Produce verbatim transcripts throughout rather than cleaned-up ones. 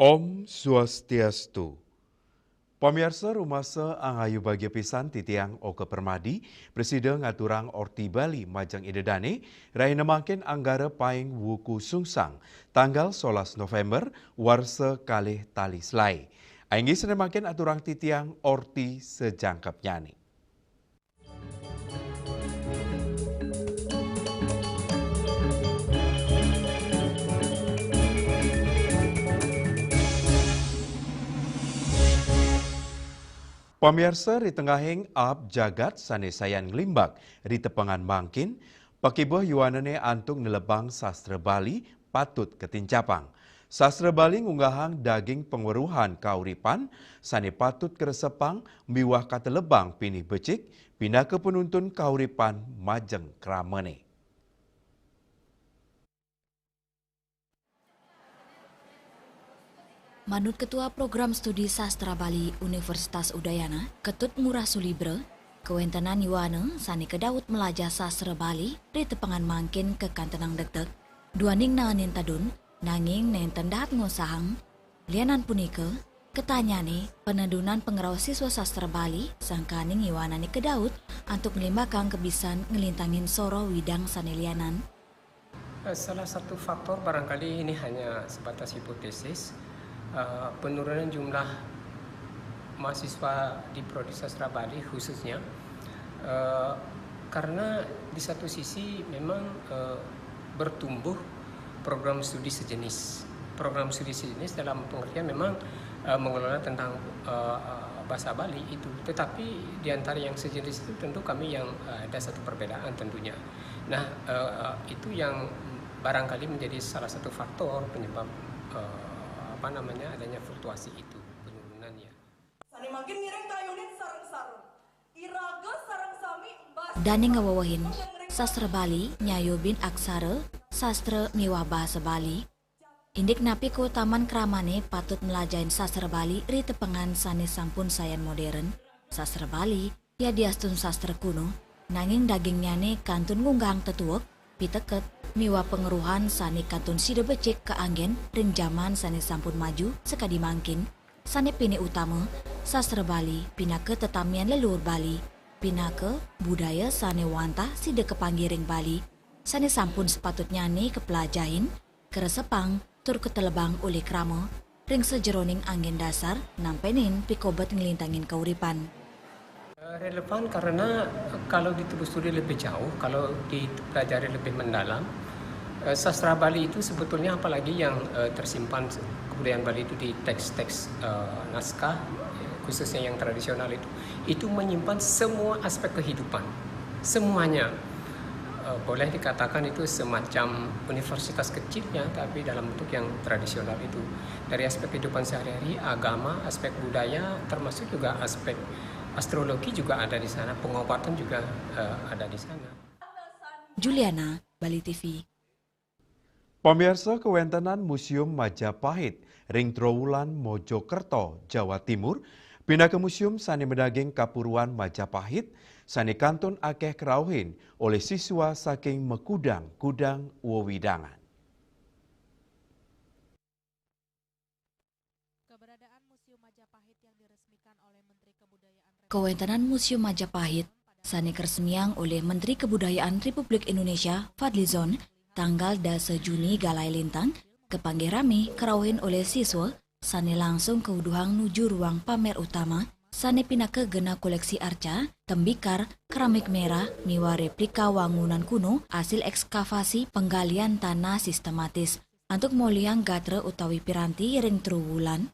Om Swastiastu. Pamiarsa, rumasa angayu bagia pisan titiang Oka Permadi, prasida ngaturang Orti Bali majeng Ida Dane, rahina mangkin Anggara Paing Wuku Sungsang, tanggal solas November, warsa kalih tali selae. Inggih sane mangkin aturang titiang Orti sajangkepnyane. Pamiarsa, ri tengahing aab jagat sane sayan nglimbak ri tepengan mangkin, pakibuh yuanane antuk nelebang sastra Bali patut katincapang. Sastra Bali ngunggahang daging pangweruhan kauripan sane patut kresepang miwah katelebang pinih becik pinaka panuntun kauripan majeng kramane. Manut Ketua Program Studi Sastra Bali Universitas Udayana, Ketut Ngurah Sulibra, kawentenan yuana sane kedaut melajah sastra Bali ri tepengan mangkin kakantenang degdeg, duaning naenin tedun, nanging nenten dahat ngosahang. Lianan punika, katanyane panedunan pangrauh siswa sastra Bali sangkaning yuanane kedaut antuk nglimbakang kabisan nglintangin soroh widang sane lianan. Eh, salah satu faktor barangkali ini hanya sebatas hipotesis, eh, penurunan jumlah mahasiswa di Prodi Sastra Bali khususnya, eh, karena di satu sisi memang, eh, bertumbuh program studi sejenis. Program studi sejenis dalam pengertian memang, eh, mengelola tentang, eh, bahasa Bali itu. Tetapi di antara yang sejenis itu tentu kami yang, eh, ada satu perbedaan tentunya. Nah, eh, eh, itu yang barangkali menjadi salah satu faktor penyebab, eh, apa namanya, adanya fluktuasi itu, penurunannya. Sane mangkin ngiring kayunin sareng-sareng. Iraga sareng sami mbas- Dane ngawewehin, sastra Bali nyayubin aksara, sastra miwah basa Bali. Indik napi kautaman kramane patut mlajahin sastra Bali ri tepengan sane sampun sayan modern? Sastra Bali yadiastun sastra kuno, nanging dagingnyane kantun ngunggahang tetuek, piteket, miwah pangweruhan sane kantun sida becik kaanggen ring jaman sane sampun maju sakadi mangkin. Sane pinih utama, sastra Bali pinaka tetamian leluhur Bali, pinaka budaya sane wantah sida kapanggih ring Bali, sane sampun sapatutnyane kaplajahin, kresepang, tur katelebang olih krama ring sajeroning anggen dasar nampenin pikobet nglintangin kauripan. Eh, relevan karena kalau ditelusuri lebih jauh, kalau dipelajari lebih mendalam, eh, sastra Bali itu sebetulnya apalagi yang, eh, tersimpan, kebudayaan Bali itu di teks-teks, eh, naskah, khususnya yang tradisional itu, itu menyimpan semua aspek kehidupan, semuanya. Eh, boleh dikatakan itu semacam universitas kecil ya, tapi dalam bentuk yang tradisional itu. Dari aspek kehidupan sehari-hari, agama, aspek budaya, termasuk juga aspek astrologi juga ada di sana, pengobatan juga, eh, ada di sana. Juliana, Bali T V. Pamiarsa, kawentenan Museum Majapahit ring Trowulan, Mojokerto, Jawa Timur, pinaka museum sane madaging kapuruan Majapahit sane kantun akeh krauhin olih siswa saking makudang-kudang wewidangan. Keberadaan Museum Majapahit yang diresmikan oleh Menteri Kebudayaan Rep- Kawentenan Museum Majapahit sane karesmiang olih Menteri Kebudayaan Republik Indonesia, Fadlizon, tanggal dasa Juni galahe lintang, kapanggih rame krauhin olih siswa sane langsung kauduhang nuju ruang pamer utama sane pinaka genah koleksi arca, tembikar, keramik merah, miwah replika wangunan kuno asil ekskavasi penggalian tanah sistematis. Antuk molihang gatra utawi piranti ring Trowulan,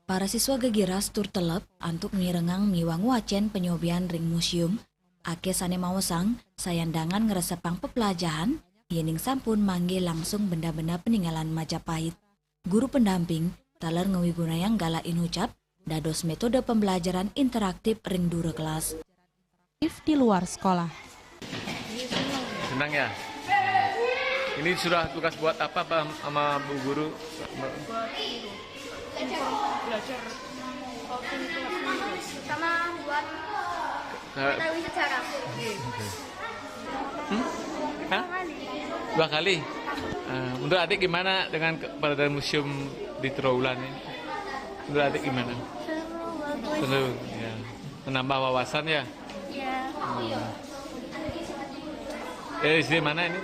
para siswa gegiras tur teleb antuk mirengang miwah ngwacen panyobian ring museum. Akeh sane maosang sayan dangan ngresepang peplajahan, yening sampun manggih langsung benda-benda paninggalan Majapahit. Guru pendamping taler ngawigunayang galah inucap dados metode pembelajaran interaktif ring dura kelas. Di luar sekolah. Senang ya? Ini sudah tugas buat apa, Pak, sama Bu Guru? Buat ini, belajar. Sama buat Ke- mengetahui sejarah. Hmm? Hah? Dua kali. Eh, menurut adik gimana dengan ke- pada museum di Trowulan ini? Berarti gimana? Seru, bagus. Seru, ya. Menambah wawasan ya? Ya. Hmm. Eh, S D mana ini?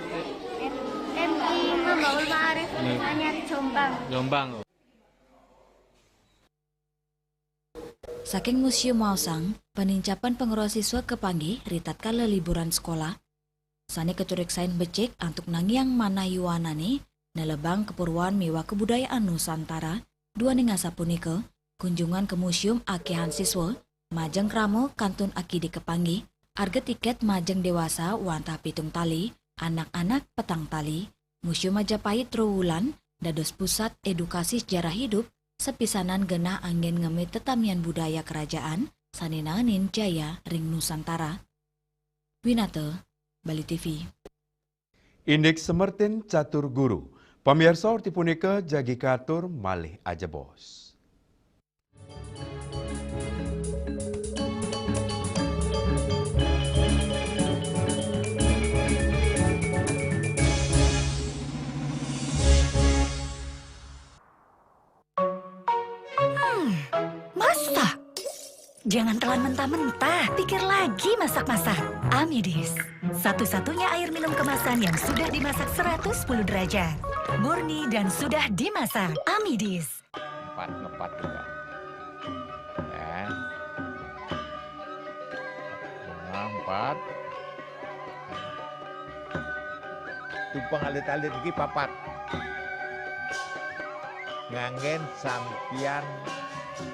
M I Mambaul Ma'arif, hmm, Anyar, Jombang. Jombang. Saking Museum Maosang, panincapan pangrua siswa kapanggih ri tatkala liburan sekolah, sané katuréksain becik antuk nangiang manah yuananné, nelebang kapurwaan miwah kabudayaan Nusantara. Duaning asapunika, kunjungan ka museum akéhan siswa, majeng krama kantun akidik kapanggih, arga tikét majeng déwasa wantah pitung tali, anak-anak petang tali. Museum Majapahit Trowulan dados pusat édukasi sejarah hidup, sapisanan genah anggén ngemé tetamian budaya kerajaan sané naenin jaya ring Nusantara. Winata, Bali T V. Indik semertin catur guru. Pamiarsa, orti punika jagi katur malih ajebos. Hmm, masak. Jangan telan mentah-mentah, pikir lagi masak-masak. Amidis, satu-satunya air minum kemasan yang sudah dimasak seratus sepuluh derajat. Murni dan sudah dimasak. Amidis. Empat, ngepat juga. Ya. Bunga empat. Tumpeng alit-alit iki papat. Nganggén sampiyan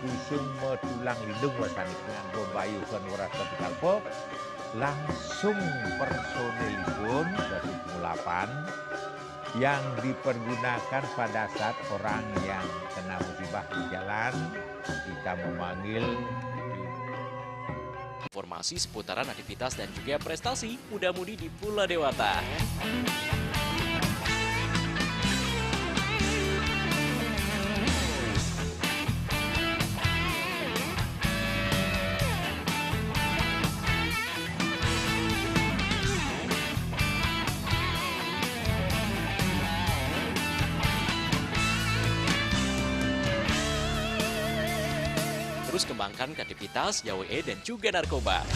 kusuma tulang lindung wasanipun, nganggo mbayu sané weras kalpa, langsung personilipun, dadi pengulapan, yang dipergunakan pada saat orang yang kena musibah di jalan, kita memanggil. Informasi seputaran aktivitas dan juga prestasi muda-mudi di Pulau Dewata. Terus kembangkan kreativitas, gawe'é, dan juga narkoba.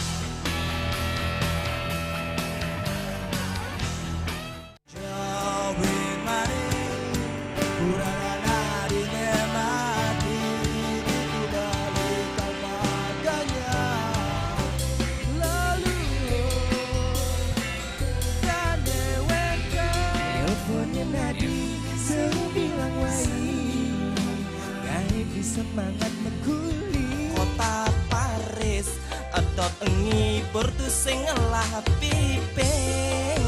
Semangat meguli. Kota Paris, edot ngibur tu sing ngelah pipis.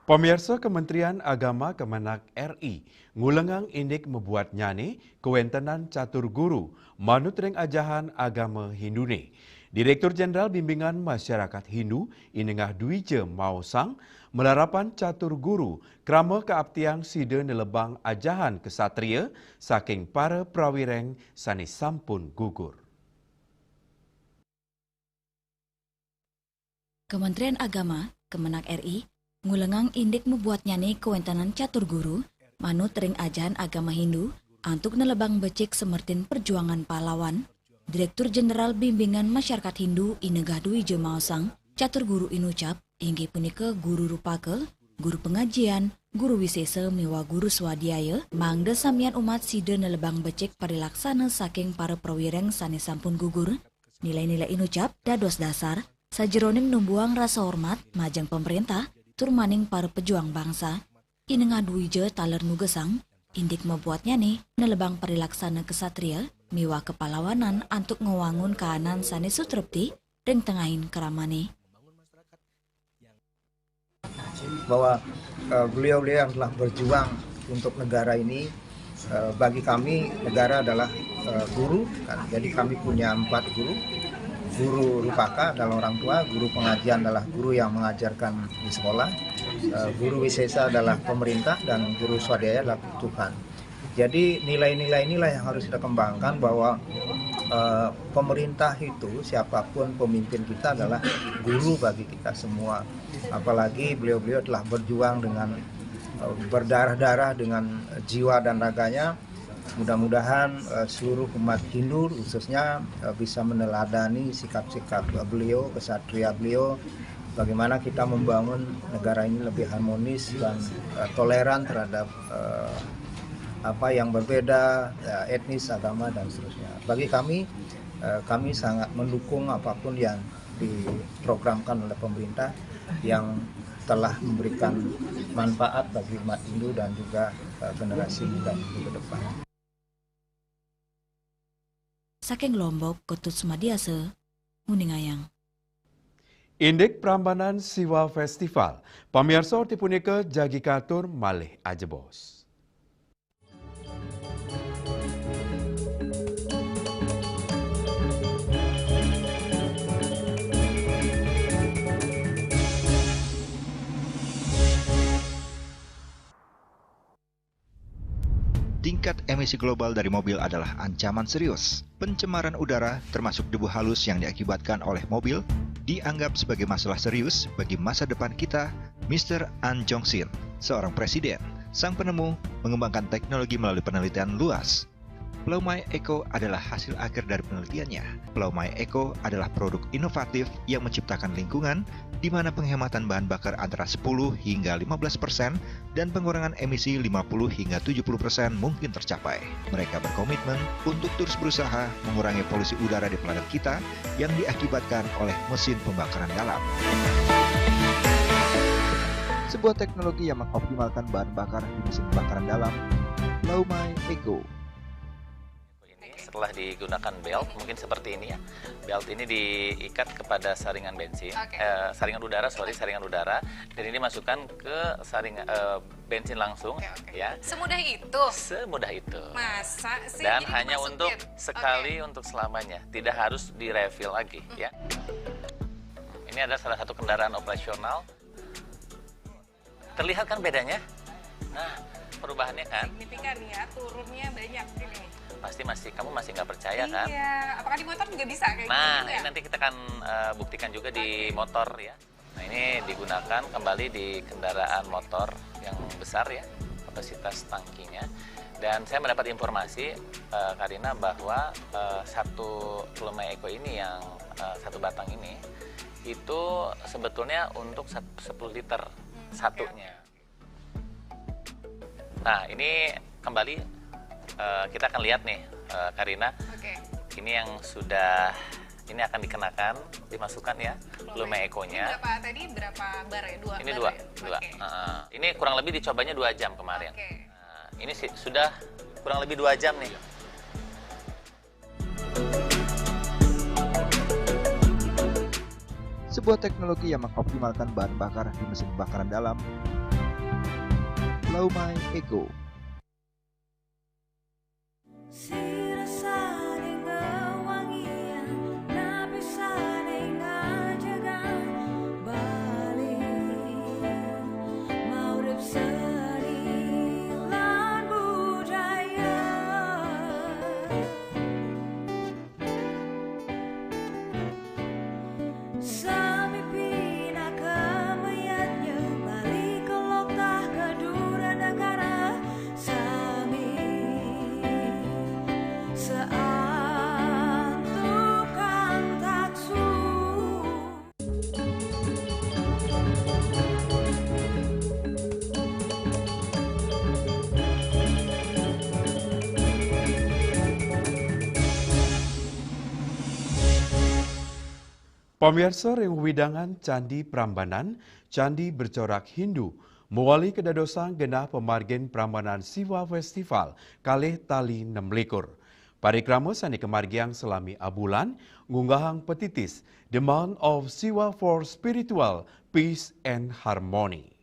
Pamiarsa, Kementerian Agama Kemenag R I ngulengang indik mabuatnyané kawéntenan catur guru manut ring ajahan agama Hinduné. Direktur Jenderal Bimbingan Masyarakat Hindu, I Nengah Dwija maosang, malarapan catur guru krama kaaptiang sida nelebang ajahan ksatria saking para prawiréng sané sampun gugur. Kementerian Agama, Kemenag R I, ngulengang indik mabuatnyané kawéntenan catur guru, manut ring ajahan agama Hindu, antuk nelebang becik semertin perjuangan pahlawan. Direktur Jenderal Bimbingan Masyarakat Hindu, I Nengah Dwija maosang, catur guru inucap, inggih punika guru rupaka, guru pangajian, guru wisésa miwah guru swadhyaya, mangda samian umat sida nelebang becik parilaksana saking para prawiréng sané sampun gugur. Nilai-nilai inucap dados dasar sajeroning numbuhang rasa hormat majeng pamréntah tur maning para pejuang bangsa. I Nengah Dwija taler nugesang, Indik mabuatnya ni nelebang parilaksana kesatria miwah kepalawanan antuk ngewangun kaanan sane sutrepti ring tengahing kramane. Bahwa eh, beliau-beliau yang telah berjuang untuk negara ini, eh, bagi kami negara adalah eh, guru, kan. Jadi kami punya empat guru. Guru rupaka adalah orang tua, guru pengajian adalah guru yang mengajarkan di sekolah, eh, guru wisesa adalah pemerintah, dan guru swadaya adalah Tuhan. Jadi nilai-nilai inilah yang harus kita kembangkan, bahwa eh, pemerintah itu, siapapun pemimpin kita, adalah guru bagi kita semua. Apalagi beliau-beliau telah berjuang dengan eh, berdarah-darah dengan jiwa dan raganya. Mudah-mudahan eh, seluruh umat Hindu khususnya eh, bisa meneladani sikap-sikap eh, beliau, kesatria beliau, bagaimana kita membangun negara ini lebih harmonis dan eh, toleran terhadap eh, apa yang berbeda, eh, etnis, agama, dan seterusnya. Bagi kami, eh, kami sangat mendukung apapun yang diprogramkan oleh pemerintah yang telah memberikan manfaat bagi umat Hindu dan juga eh, generasi muda Hindu ke depan. Saking Lombok, Ketut Sumadiasa, nguningayang. Indik Prambanan Siwa Festival, pamiarsa, orti punika jagi katur malih ajebos. Tingkat emisi global dari mobil adalah ancaman serius. Pencemaran udara, termasuk debu halus yang diakibatkan oleh mobil, dianggap sebagai masalah serius bagi masa depan kita. Mister An Jong Sin, seorang presiden, sang penemu, mengembangkan teknologi melalui penelitian luas. Plaumai Eco adalah hasil akhir dari penelitiannya. Plaumai Eco adalah produk inovatif yang menciptakan lingkungan di mana penghematan bahan bakar antara sepuluh hingga lima belas persen dan pengurangan emisi lima puluh hingga tujuh puluh persen mungkin tercapai. Mereka berkomitmen untuk terus berusaha mengurangi polusi udara di planet kita yang diakibatkan oleh mesin pembakaran dalam. Sebuah teknologi yang mengoptimalkan bahan bakar di mesin pembakaran dalam, Plaumai Eco. Ini setelah digunakan belt, mungkin seperti ini ya. Belt ini diikat kepada saringan bensin, okay. eh, saringan udara, sorry, saringan udara, dan ini masukkan ke saring eh, bensin langsung, okay, okay. ya. Semudah itu. Semudah itu. Masa sih? Dan jadi hanya dimasukin. Untuk sekali, okay. Untuk selamanya, tidak harus di-refill lagi, hmm. ya. Ini ada salah satu kendaraan operasional. Terlihat kan bedanya? Nah, perubahannya kan? Signifikan ya, turunnya banyak ini. Pasti masih, kamu masih nggak percaya iya. Kan? Iya, apakah di motor juga bisa kayak nah, gitu? Nah, ini nanti kita akan uh, buktikan juga di motor ya. Nah, ini digunakan kembali di kendaraan motor yang besar ya, kapasitas tangkinya. Dan saya mendapat informasi uh, Karina bahwa uh, satu Plaumai Eco ini yang uh, satu batang ini itu sebetulnya untuk sepuluh liter hmm, satunya. Okay. Nah, ini kembali uh, kita akan lihat nih uh, Karina. Okay. Ini yang sudah ini akan dikenakan, dimasukkan ya, Plaumai Eco-nya. Berapa tadi, berapa bar ya? Dua. Ini bar dua, ya? Dua. Okay. Uh, ini kurang lebih dicobanya dua jam kemarin. Okay. Nah, ini sih sudah kurang lebih dua jam nih. Sebuah teknologi yang mengoptimalkan bahan bakar di mesin pembakaran dalam. Plaumai Eco. Pamiarsa, ring wewidangan Candi Prambanan, candi bercorak Hindu, Mawali kadadosang genah pamargin Prambanan Siwa Festival kalih tali nem likur. Parikrama sané kamargiang salami abulan ngunggahang petitis The Month of Siwa for Spiritual Peace and Harmony.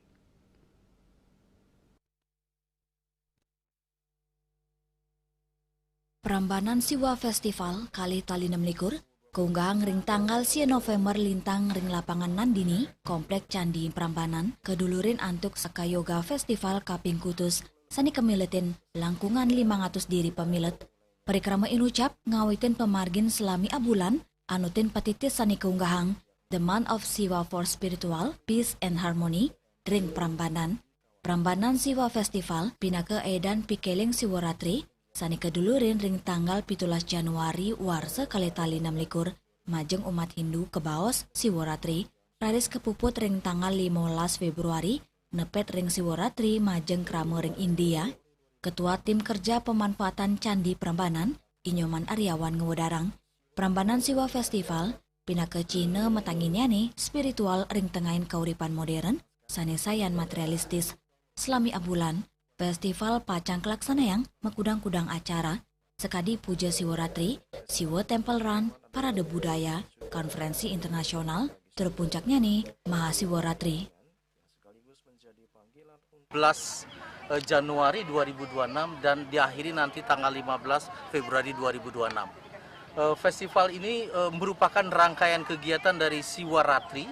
Prambanan Siwa Festival kalih tali nem likur kaunggahang ring tanggal sia November lintang ring Lapangan Nandini, Komplek Candi Prambanan, kadulurin antuk Sakayoga Festival kaping kutus sané kamiletin langkungan limang atus diri pamilet. Parikrama inucap ngawitin pamargin salami abulan, anutin petitis sané kaunggahang, The Month of Siwa for Spiritual Peace and Harmony, ring Prambanan. Prambanan Siwa Festival pinaka édan pikéling Siwaratri, sané kadulurin ring tanggal pitulas Januari warsa kalih tali nem likur, majeng umat Hindu kabaos Siwaratri, raris kapuput ring tanggal limolas Fébruari, nepet ring Siwaratri majeng krama ring India. Ketua Tim Kerja Pemanfaatan Candi Prambanan, I Nyoman Aryawan ngwedarang, Prambanan Siwa Festival pinaka cihna matanginnyané spiritual ring tengahing kauripan modern sané sayan materialistis. Salami abulan, festival pacang kalaksanayang makudang-kudang acara, sakadi puja Siwaratri, Siwa Temple Run, parade budaya, konferensi internasional, tur puncaknyané Mahasiwaratri. Belas, eh, Januari dua ribu dua puluh enam dan diakhiri nanti tanggal lima belas Februari dua ribu dua puluh enam. Eh, festival ini, eh, merupakan rangkaian kegiatan dari Siwaratri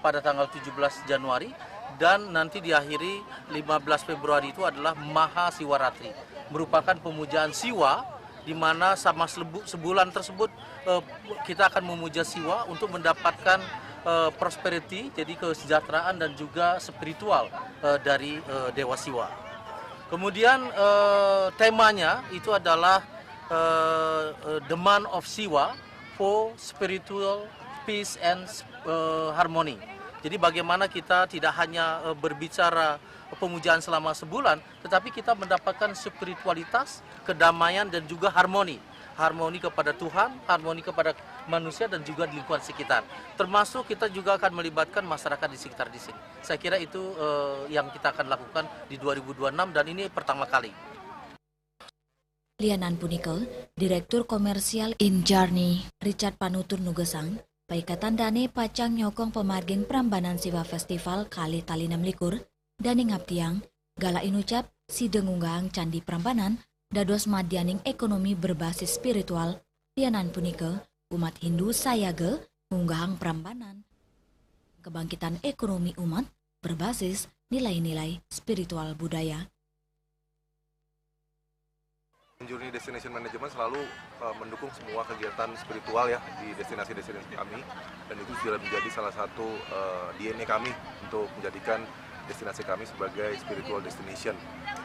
pada tanggal tujuh belas Januari dan nanti diakhiri lima belas Februari itu adalah Maha Siwaratri. Merupakan pemujaan Siwa di mana sama selebu-, sebulan tersebut, eh, kita akan memuja Siwa untuk mendapatkan, eh, prosperity, jadi kesejahteraan dan juga spiritual, eh, dari, eh, Dewa Siwa. Kemudian, eh, temanya itu adalah, eh, eh, The Month of Siwa for Spiritual Peace and, eh, Harmony. Jadi bagaimana kita tidak hanya, eh, berbicara pemujaan selama sebulan, tetapi kita mendapatkan spiritualitas, kedamaian, dan juga harmoni. Harmoni kepada Tuhan, harmoni kepada manusia, dan juga di lingkungan sekitar. Termasuk kita juga akan melibatkan masyarakat di sekitar di sini. Saya kira itu, eh, yang kita akan lakukan di dua ribu dua puluh enam, dan ini pertama kali. Lianan punika, Direktur Komersial Injarni, Richard Panutur nugesang, paikatan dané pacang nyokong pamargin Prambanan Siwa Festival kalih tali nem likur, dané ngaptiang, galah inucap sida ngunggahang Candi Prambanan dados madyaning ékonomi berbasis spiritual. Lianan punika, umat Hindu sayaga ngunggahang Prambanan. Kebangkitan ékonomi umat berbasis nilai-nilai spiritual budaya. Journey Destination Management selalu, eh, mendukung semua kegiatan spiritual ya di destinasi-destinasi kami, dan itu sudah menjadi salah satu, eh, D N A kami untuk menjadikan destinasi kami sebagai spiritual destination.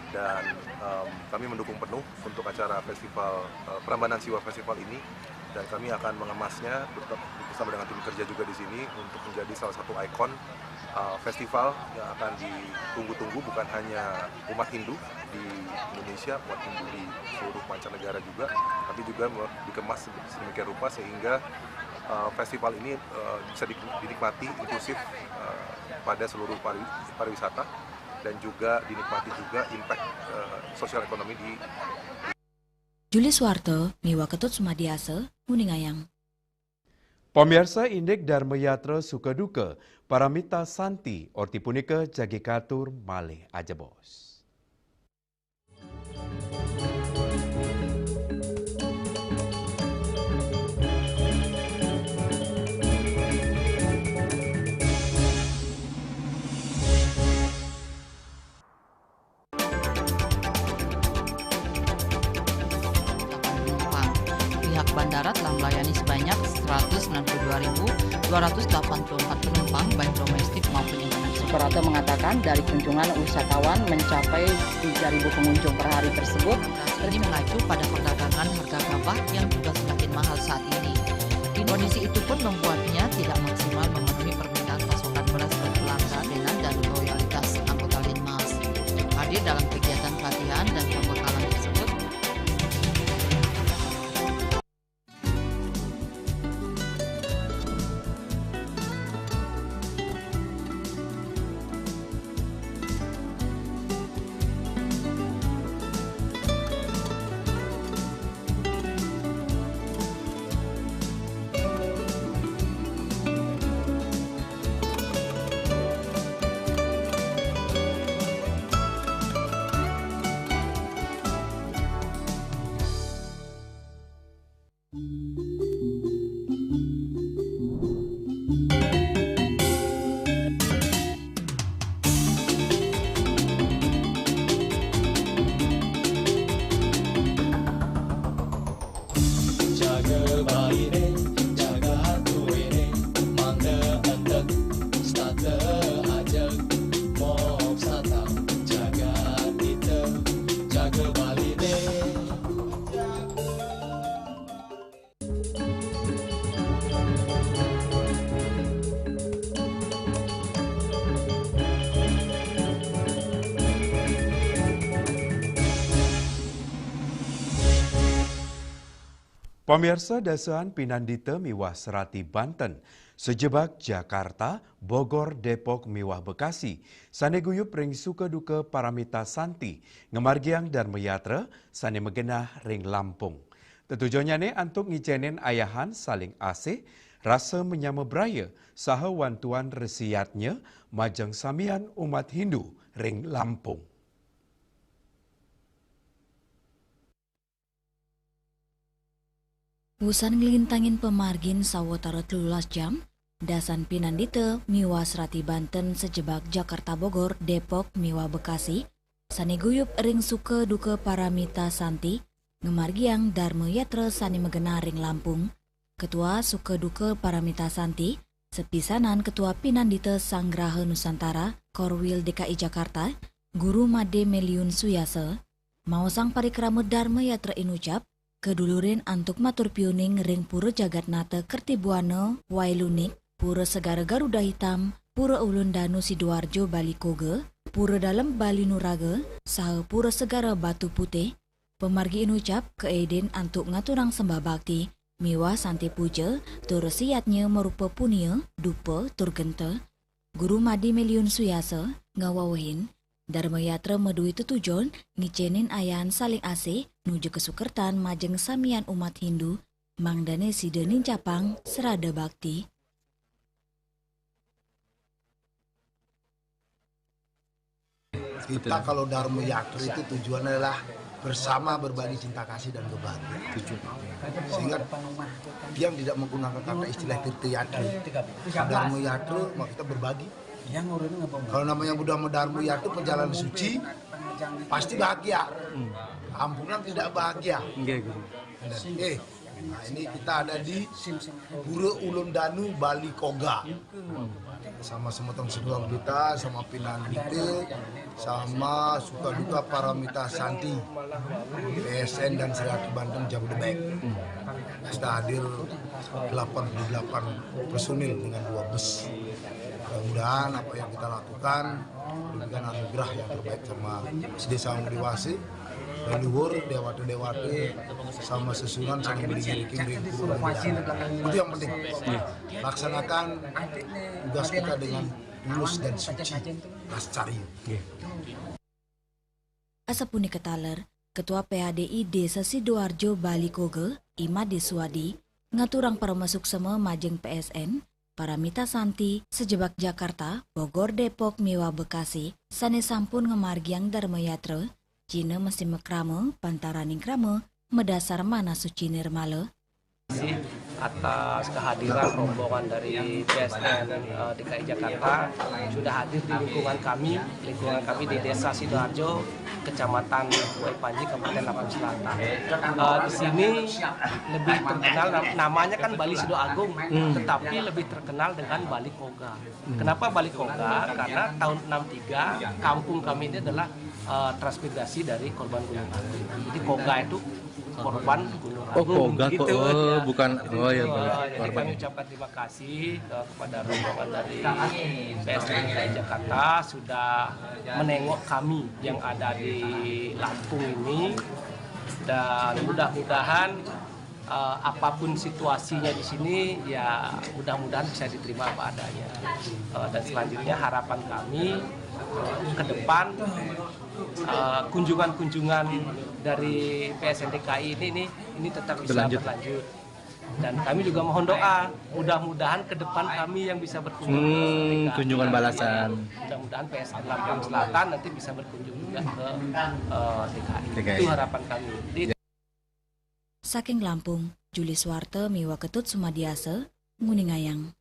Dan, em, kami mendukung penuh untuk acara festival, eh, Prambanan Siwa Festival ini, dan kami akan mengemasnya bersama dengan tim kerja juga di sini untuk menjadi salah satu ikon, eh, festival yang akan ditunggu-tunggu bukan hanya umat Hindu di Indonesia, umat Hindu di seluruh mancanegara juga, tapi juga me-, dikemas sedemikian rupa sehingga, eh, festival ini, eh, bisa di-, dinikmati inklusif, eh, pada seluruh pari-, pariwisata dan juga dinikmati juga impact, eh, sosial ekonomi di Juli Suwarta miwah Ketut Sumadiasa nguningayang. Pamiarsa, indik Dharma Yatra Sukaduka Paramita Santi, orti punika jagi katur malih ajebos. Penumpang. Pihak bandara telah melayani sebanyak seratus sembilan puluh dua ribu dua ratus delapan puluh empat penumpang, baik domestik maupun internasional. Suprapto mengatakan, dari kunjungan wisatawan mencapai tiga ribu pengunjung per hari tersebut. Ini mengacu pada perdagangan harga gabah yang juga semakin mahal saat ini. Kondisi itu pun membuatnya tidak maksimal memenuhi permintaan pasokan beras berkelanjutan dan loyalitas anggota Linmas. Hadir dalam kegiatan pelatihan dan pembekalan tersebut, Pamirsa, dasahan pinandita miwah serati banten, sajebag Jakarta, Bogor, Depok miwah Bekasi, sane guyub ring suka duka paramita santi, ngamargiang Dharma Yatra sane magenah ring Lampung. Tetujonnyane antuk ngicenin ayahan saling asih, rasa menyama braya, saha wantuan resiyatnya majeng samian umat Hindu ring Lampung. Wusan nglintangin pamargin sawatara telulas jam, dasahan pinandita miwah serati banten sajebag Jakarta Bogor, Depok miwah Bekasi, sane guyub ring suka duka paramita santi, ngamargiang Dharma Yatra sane magenah ring Lampung. Ketua Suka Duka Paramita Santi, sapisanan Ketua Pinandita Sanggraha Nusantara, Korwil D K I Jakarta, Guru Made Meliun Suyasa, maosang parikrama Dharma Yatra inucap, kadulurin antuk matur piuning ring Pura Jagatnata Kertibuana Wailunik, Pura Segara Garuda Hitam, Pura Ulun Danu Sidoarjo Bali Koga, Pura Dalem Bali Nuraga, saha Pura Segara Batu Putih. Pamargi inucap kaedin antuk ngaturang sembah bakti miwah santi puja, tur resiyatnya marupa punia, dupa, tur genta. Guru Made Meliun Suyasa ngawewehin, Dharma Yatra madue tetujon ngicenin ayahan saling asih nuju kasukertan majeng samian umat Hindu, mangdane sida nincapang srada bakti. Kita kalau Dharma Yatra itu tujuannya adalah bersama berbagi cinta kasih dan berbagi. Sehingga yang tidak menggunakan kata istilah Tirta Yatra, Dharma Yatra, maka kita berbagi. Kalau namanya Buddha Dharma Yatra, perjalanan suci, pasti bahagia. Ampunan tidak bahagia. Eh, nah, ini kita ada di Pura Ulun Danu, Bali Koga. Sama semeton sekeluarga kita, sama pinandita, sama Suka Duka Paramita Santi, P S N dan Serati Banten Jabodebek. Kita hadir delapan puluh delapan personil dengan dua bus. Mudah-mudahan apa yang kita lakukan memberikan anugerah yang terbaik sama Desa Dewasa, leluhur, dewata-dewata, sama sesuunan, sama berdiri. Itu yang penting. Laksanakan tugas kita dengan tulus dan suci. Lascaryu. Asapunika taler, Ketua P H D I Desa Sidoarjo Bali Koga, I Made Suwadi, ngaturang paramasuksema majeng P S N, Paramita Santi, sajebag Jakarta, Bogor, Depok, miwah Bekasi, sane sampun ngamargiang Dharma Yatra, jina mesti makrama, pantaraning krama, madasar manah suci nirmala. Terima kasih atas kehadiran rombongan dari P S N, eh, D K I Jakarta sudah hadir di lingkungan kami, lingkungan kami di Desa Sidoarjo, Kecamatan Wai Panji, Kabupaten Lampung Selatan. Eh, di sini lebih terkenal, nam- namanya kan Bali Sido Agung, tetapi lebih terkenal dengan Bali Koga. Kenapa Bali Koga? Karena tahun enam tiga kampung kami ini adalah eh, transmigrasi dari korban Gunung Agung. Jadi Koga itu korban Gunung Oh, Agung. Koga kok, Gitu. oh, bukan, oh ya, Eh, balik. jadi kami ucapkan terima kasih, eh, kepada rombongan dari P S N D K I Jakarta sudah menengok kami yang ada di Lampung ini, dan mudah-mudahan eh, apapun situasinya di sini, ya mudah-mudahan bisa diterima apa adanya. Eh, dan selanjutnya harapan kami, eh, ke depan, eh, kunjungan-kunjungan dari P S N D K I ini, ini ini tetap bisa Berlanjut. Berlanjut. Dan kami juga mohon doa, mudah-mudahan ke depan kami yang bisa berkunjung ke Hmm, P S N D K I. kunjungan balasan. Mudah-mudahan P S N Lampung Selatan nanti bisa berkunjung juga ke eh, D K I. D K I. Itu harapan kami. Di Saking Lampung, Juli Suwarta miwah Ketut Sumadiasa, nguningayang.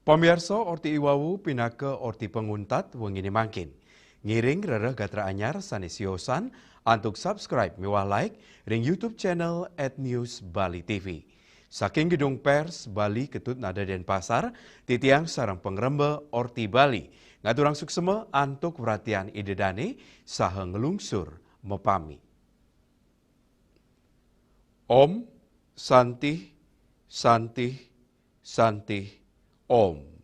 Pamiarsa, orti iwawu pinaka orti panguntat wengine mangkin. Ngiring rereh gatra anyar sane siosan antuk subscribe miwah like ring YouTube channel at News Bali T V. Saking Gedung Pers Bali Ketut Nada Denpasar, titiang sareng pangremba Orti Bali ngaturang suksema antuk wratian Ida Dane saha nglungsur mapami. Om Santih, Santih, Santih, Om.